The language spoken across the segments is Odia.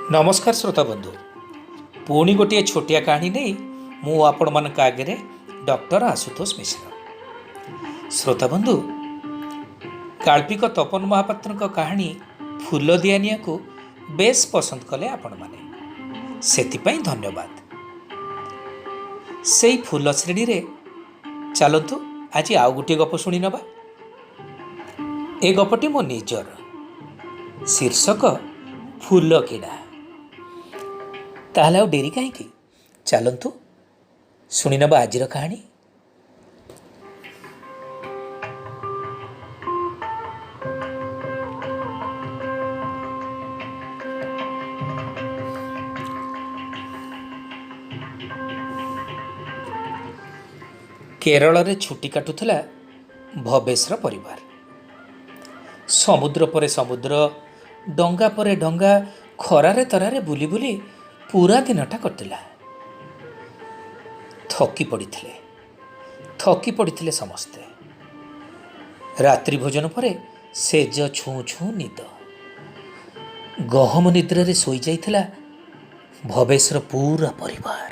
ନମସ୍କାର ଶ୍ରୋତା ବନ୍ଧୁ, ପୁଣି ଗୋଟିଏ ଛୋଟିଆ କାହାଣୀ ନେଇ ମୁଁ ଆପଣମାନଙ୍କ ଆଗରେ ଡକ୍ଟର ଆଶୁତୋଷ ମିଶ୍ର। ଶ୍ରୋତା ବନ୍ଧୁ, ଗାଳ୍ପିକ ତପନ ମହାପାତ୍ରଙ୍କ କାହାଣୀ ଫୁଲ ଦିଆନିଆକୁ ବେଶ ପସନ୍ଦ କଲେ ଆପଣମାନେ, ସେଥିପାଇଁ ଧନ୍ୟବାଦ। ସେଇ ଫୁଲ ଶ୍ରେଣୀରେ ଚାଲନ୍ତୁ ଆଜି ଆଉ ଗୋଟିଏ ଗପ ଶୁଣିନେବା। ଏ ଗପଟି ମୋ ନିଜର, ଶୀର୍ଷକ ଫୁଲ କିଣା। ତାହେଲେ ଆଉ ଡେରି କାହିଁକି, ଚାଲନ୍ତୁ ଶୁଣିନେବା ଆଜିର କାହାଣୀ। କେରଳରେ ଛୁଟି କାଟୁଥିଲା ଭବେଶର ପରିବାର। ସମୁଦ୍ର ପରେ ସମୁଦ୍ର, ଡଙ୍ଗା ପରେ ଡଙ୍ଗା, ଖରାରେ ତରାରେ ବୁଲି ବୁଲି ପୁରା ଦିନଟା କଟିଲା। ଥକି ପଡ଼ିଥିଲେ, ଥକି ପଡ଼ିଥିଲେ ସମସ୍ତେ। ରାତ୍ରି ଭୋଜନ ପରେ ଶେଯ ଛୁଁ ଛୁଁ ନିଦ। ଗହମ ନିଦ୍ରାରେ ଶୋଇଯାଇଥିଲା ଭବେଶର ପୁରା ପରିବାର।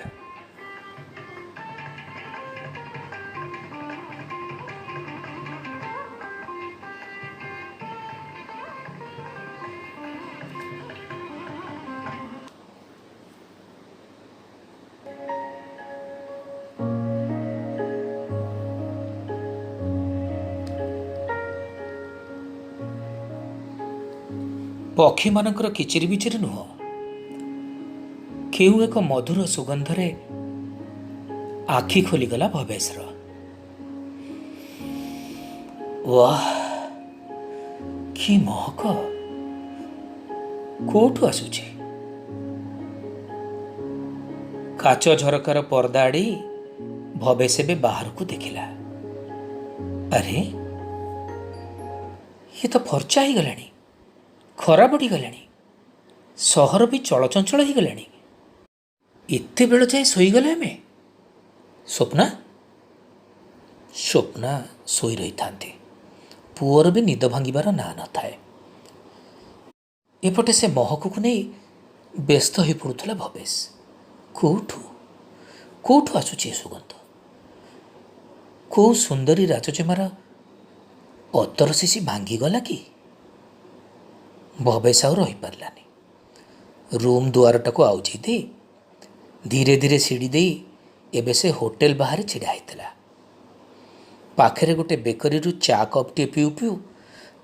ପକ୍ଷୀମାନଙ୍କର କିଚିରିମିଚିରି ନୁହଁ, କେଉଁ ଏକ ମଧୁର ସୁଗନ୍ଧରେ ଆଖି ଖୋଲିଗଲା ଭବେଶର। ୱାହ, କି ମହକ, କୋଉଠୁ ଆସୁଛି? କାଚ ଝରକାର ପର୍ଦ୍ଦା ଆଡ଼େଇ ଭବେଶ ଏବେ ବାହାରକୁ ଦେଖିଲା। ଆରେ, ଇଏ ତ ଫର୍ଚା ହେଇଗଲାଣି, ଖରା ବଢ଼ିଗଲାଣି, ସହର ବି ଚଳଚଞ୍ଚଳ ହେଇଗଲାଣି। ଏତେ ବେଳ ଯାଏ ଶୋଇଗଲେ ଆମେ? ସ୍ୱପ୍ନା, ସ୍ୱପ୍ନା ଶୋଇ ରହିଥାନ୍ତି, ପୁଅର ବି ନିଦ ଭାଙ୍ଗିବାର ନାଁ ନଥାଏ। ଏପଟେ ସେ ମହକକୁ ନେଇ ବ୍ୟସ୍ତ ହୋଇପଡ଼ୁଥିଲା ଭବେଶ। କୋଉଠୁ କୋଉଠୁ ଆସୁଛି ଏ ସୁଗନ୍ଧ? କୋଉ ସୁନ୍ଦରୀ ରାଜଜେମାର ଅତର ଶିଶି ଭାଙ୍ଗିଗଲା କି? ଭବେଶ ଆଉ ରହିପାରିଲାନି। ରୁମ୍ ଦୁଆରଟାକୁ ଆଉଜେଇ ଦେଇ ଧୀରେ ଧୀରେ ସିଡ଼ି ଦେଇ ଏବେ ସେ ହୋଟେଲ ବାହାରେ ଛିଡ଼ା ହେଇଥିଲା। ପାଖରେ ଗୋଟେ ବେକରୀରୁ ଚା କପ୍ଟିଏ ପିଉ ପିଉ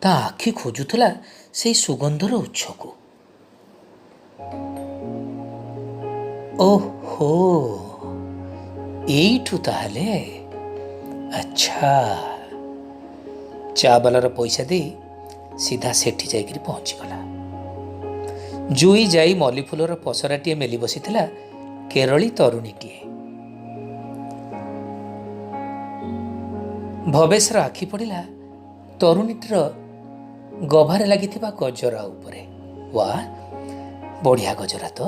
ତା ଆଖି ଖୋଜୁଥିଲା ସେଇ ସୁଗନ୍ଧର ଉତ୍ସକୁ। ଓହୋ, ଏଇଠୁ ତାହେଲେ। ଆଚ୍ଛା, ଚା ବାଲାର ପଇସା ଦେଇ ସିଧା ସେଠି ଯାଇକରି ପହଞ୍ଚିଗଲା। ଜୁଇ ଯାଇ ମଲ୍ଲିଫୁଲର ପସରାଟିଏ ମେଲି ବସିଥିଲା କେରଳୀ ତରୁଣୀଟିଏ। ଭବେଶର ଆଖି ପଡ଼ିଲା ତରୁଣୀଟିର ଗଭାରେ ଲାଗିଥିବା ଗଜରା ଉପରେ। ୱା, ବଢ଼ିଆ ଗଜରା ତ।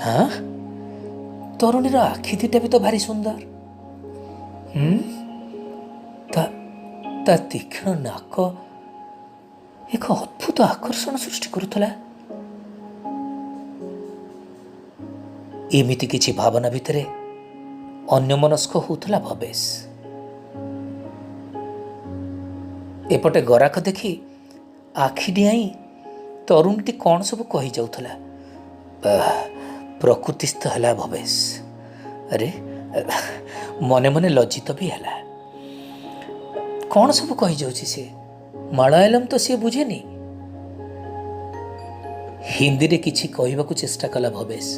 ହଁ, ତରୁଣୀର ଆଖି ଦୁଇଟା ବି ତ ଭାରି ସୁନ୍ଦର। ତା ତୀକ୍ଷ୍ଣ ନାକ ଏକ ଅଦ୍ଭୁତ ଆକର୍ଷଣ ସୃଷ୍ଟି କରୁଥିଲା। ଏମିତି କିଛି ଭାବନା ଭିତରେ ଅନ୍ୟମନସ୍କ ହେଉଥିଲା ଭବେଶ। ଏପଟେ ଗରାଖ ଦେଖି ଆଖି ଡିଆଇଁ ତରୁଣୀଟି କ'ଣ ସବୁ କହିଯାଉଥିଲା। ପ୍ରକୃତିସ୍ଥ ହେଲା ଭବେଶ। ଆରେ, ମନେ ମନେ ଲଜ୍ଜିତ ବି ହେଲା। କ'ଣ ସବୁ କହିଯାଉଛି ସେ? ମାଳୟାଲମ ତ ସିଏ ବୁଝେନି। ହିନ୍ଦୀରେ କିଛି କହିବାକୁ ଚେଷ୍ଟା କଲା ଭବେଶ।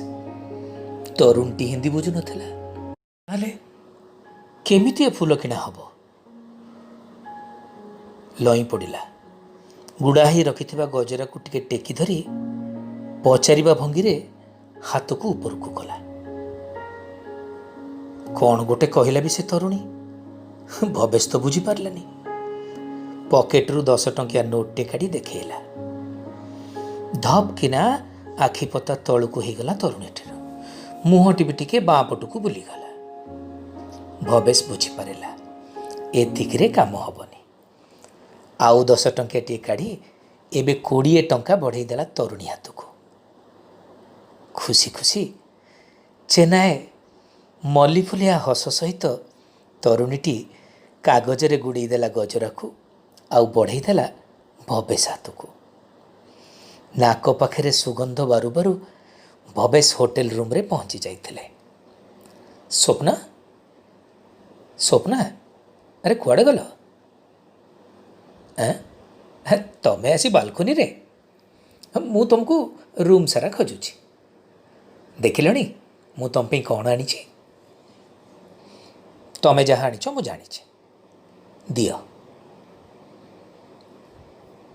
ତରୁଣଟି ହିନ୍ଦୀ ବୁଝୁନଥିଲା, ତାହେଲେ କେମିତି ଏ ଫୁଲ କିଣା ହବ? ଲଇଁ ପଡ଼ିଲା। ଗୁଡ଼ା ହେଇ ରଖିଥିବା ଗଜରାକୁ ଟିକେ ଟେକି ଧରି ପଚାରିବା ଭଙ୍ଗୀରେ ହାତକୁ ଉପରକୁ କଲା। କ'ଣ ଗୋଟେ କହିଲା ବି ସେ ତରୁଣୀ, ଭବେଶ ତ ବୁଝିପାରିଲାନି। ପକେଟରୁ 10 ଟଙ୍କିଆ ନୋଟଟେ କାଢ଼ି ଦେଖେଇଲା। ଧପ୍ କିନା ଆଖିପତା ତଳକୁ ହେଇଗଲା ତରୁଣୀଟିର, ମୁହଁଟି ବି ଟିକେ ବାଁ ପଟକୁ ବୁଲିଗଲା। ଭବେଶ ବୁଝିପାରିଲା ଏତିକିରେ କାମ ହବନି। ଆଉ 10 ଟଙ୍କିଆଟିଏ କାଢ଼ି ଏବେ 20 ଟଙ୍କା ବଢ଼େଇ ଦେଲା ତରୁଣୀ ହାତକୁ। ଖୁସି ଖୁସି ଚେନାଏ ମଲ୍ଲିଫୁଲିଆ ହସ ସହିତ ତରୁଣୀଟି କାଗଜରେ ଗୁଡ଼େଇ ଦେଲା ଗଜରାକୁ ଆଉ ବଢ଼େଇ ଦେଲା ଭବେଶ ହାତକୁ। ନାକ ପାଖରେ ସୁଗନ୍ଧ ବାରୁ ବାରୁ ଭବେଶ ହୋଟେଲ ରୁମ୍ରେ ପହଞ୍ଚି ଯାଇଥିଲେ। ସ୍ୱପ୍ନା, ସ୍ୱପ୍ନା, ଆରେ କୁଆଡ଼େ ଗଲ? ତମେ ଆସି ବାଲକୋନିରେ? ମୁଁ ତୁମକୁ ରୁମ୍ ସାରା ଖୋଜୁଛି। ଦେଖିଲଣି ମୁଁ ତୁମ ପାଇଁ କ'ଣ ଆଣିଛି? ତମେ ଯାହା ଆଣିଛ ମୁଁ ଜାଣିଛି, ଦିଅ।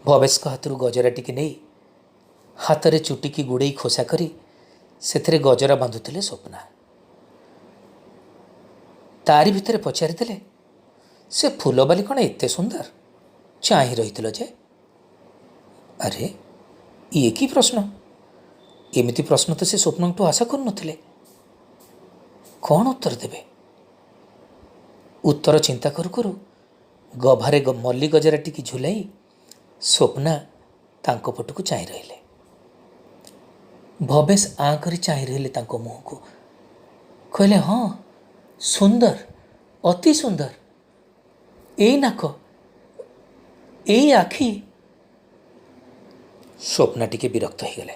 ଭବେଶଙ୍କ ହାତରୁ ଗଜରା ଟିକେ ନେଇ ହାତରେ ଚୁଟିକି ଗୁଡ଼େଇ ଖୋସା କରି ସେଥିରେ ଗଜରା ବାନ୍ଧୁଥିଲେ ସ୍ୱପ୍ନା। ତାରି ଭିତରେ ପଚାରିଦେଲେ, ସେ ଫୁଲବାଲି କ'ଣ ଏତେ ସୁନ୍ଦର ଚାହିଁ ରହିଥିଲ ଯେ? ଆରେ ଇଏ କି ପ୍ରଶ୍ନ? ଏମିତି ପ୍ରଶ୍ନ ତ ସେ ସ୍ୱପ୍ନଙ୍କଠୁ ଆଶା କରୁନଥିଲେ। କ'ଣ ଉତ୍ତର ଦେବେ? ଉତ୍ତର ଚିନ୍ତା କରୁ କରୁ ଗଭାରେ ମଲ୍ଲି ଗଜରା ଟିକି ଝୁଲାଇ ସ୍ୱପ୍ନା ତାଙ୍କ ପଟକୁ ଚାହିଁ ରହିଲେ। ଭବେଶ ଆଁ କରି ଚାହିଁ ରହିଲେ ତାଙ୍କ ମୁହଁକୁ। କହିଲେ, ହଁ ସୁନ୍ଦର, ଅତି ସୁନ୍ଦର। ଏଇ ନାକ, ଏଇ ଆଖି। ସ୍ୱପ୍ନା ଟିକେ ବିରକ୍ତ ହେଇଗଲେ।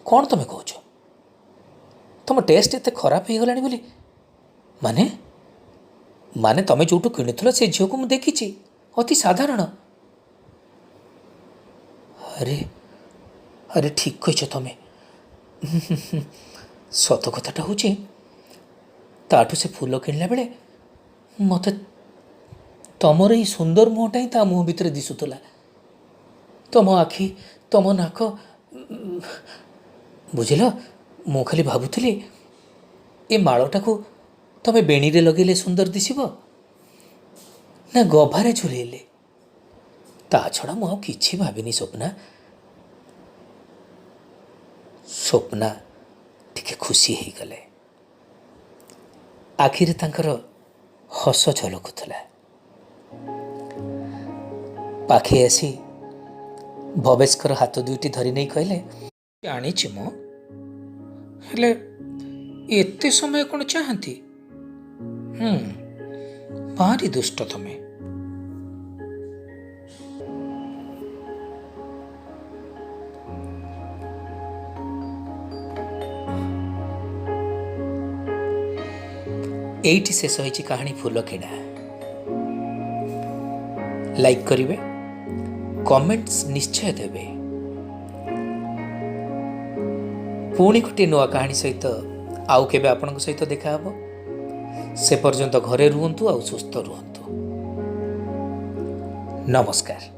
କ'ଣ ତମେ କହୁଛ? ତମ ଟେଷ୍ଟ ଏତେ ଖରାପ ହେଇଗଲାଣି ବୋଲି? ମାନେ ମାନେ ତମେ ଯେଉଁଠୁ କିଣୁଥିଲ ସେ ଝିଅକୁ ମୁଁ ଦେଖିଛି, ଅତି ସାଧାରଣ। ଆରେ ଆରେ ଠିକ୍ କହିଛ ତମେ। ସତ କଥାଟା ହେଉଛି ତାଠୁ ସେ ଫୁଲ କିଣିଲା ବେଳେ ମୋତେ ତମର ଏଇ ସୁନ୍ଦର ମୁହଁଟା ହିଁ ତା ମୁହଁ ଭିତରେ ଦିଶୁଥିଲା। ତମ ଆଖି, ତମ ନାକ, ବୁଝିଲ, ମୁଁ ଖାଲି ଭାବୁଥିଲି ଏ ମାଳଟାକୁ ତମେ ବେଣୀରେ ଲଗେଇଲେ ସୁନ୍ଦର ଦିଶିବ ନା ଗଭାରେ ଝୁଲେଇଲେ। ତା ଛଡ଼ା ମୁଁ ଆଉ କିଛି ଭାବିନି ସ୍ୱପ୍ନା। ସ୍ୱପ୍ନା ଟିକେ ଖୁସି ହେଇଗଲେ। ଆଖିରେ ତାଙ୍କର ହସ ଝଲକୁଥିଲା। ପାଖେଇ ଆସି ଭବେଶଙ୍କର ହାତ ଦୁଇଟି ଧରି ନେଇ କହିଲେ, ଜାଣିଛି ମୁଁ, ହେଲେ ଏତେ ସମୟ କ'ଣ ଚାହାନ୍ତି? ଭାରି ଦୁଷ୍ଟ ତମେ। ଏଇଠି ଶେଷ ହେଇଛି କାହାଣୀ ଫୁଲ କିଣା। ଲାଇକ୍ କରିବେ, କମେଣ୍ଟସ୍ ନିଶ୍ଚୟ ଦେବେ। ପୁଣି ଗୋଟିଏ ନୂଆ କାହାଣୀ ସହିତ ଆଉ କେବେ ଆପଣଙ୍କ ସହିତ ଦେଖାହେବ। ସେ ପର୍ଯ୍ୟନ୍ତ ଘରେ ରୁହନ୍ତୁ ଆଉ ସୁସ୍ଥ ରୁହନ୍ତୁ। ନମସ୍କାର।